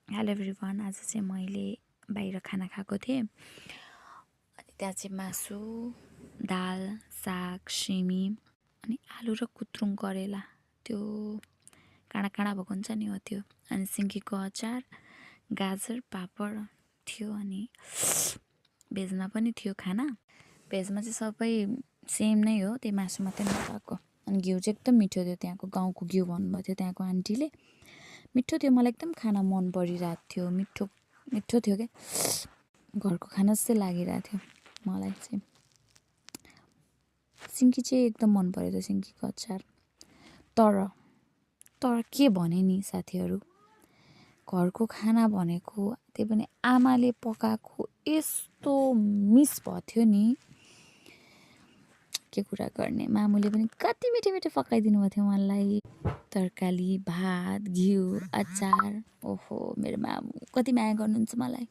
Hello everyone. आज चाहिँ मैले बाहिर खाना खाएको थिएँ। अनि त्यहाँ चाहिँ मासु, दाल, साग, सिमी अनि आलु र कुत्रुङ करेला, त्यो काँडा काँडा भएको हुन्छ नि, हो त्यो। अनि सिन्कीको अचार, गाजर, पापड थियो। अनि भेजमा पनि थियो खाना। भेजमा चाहिँ सबै सेम नै हो, त्यही मासु मात्रै नपाएको। अनि घिउ चाहिँ एकदम मिठो थियो, त्यहाँको गाउँको घिउ भन्नुभएको थियो त्यहाँको आन्टीले। मिठो थियो, मलाई एकदम खाना मन परिरहेको थियो। मिठो थियो क्या, घरको खाना जस्तै लागिरहेको थियो मलाई चाहिँ। सिन्की चाहिँ एकदम मन पऱ्यो थियो, सिन्कीको अचार। तर के भने नि साथीहरू, घरको खाना भनेको, त्यही पनि आमाले पकाएको यस्तो मिस भयो थियो नि, के कुरा गर्ने। मामुले पनि कति मिठो मिठो पकाइदिनु भएको थियो मलाई। तरकारी, भात, घिउ, अचार। ओहो, मेरो मामु कति माया गर्नुहुन्छ मलाई।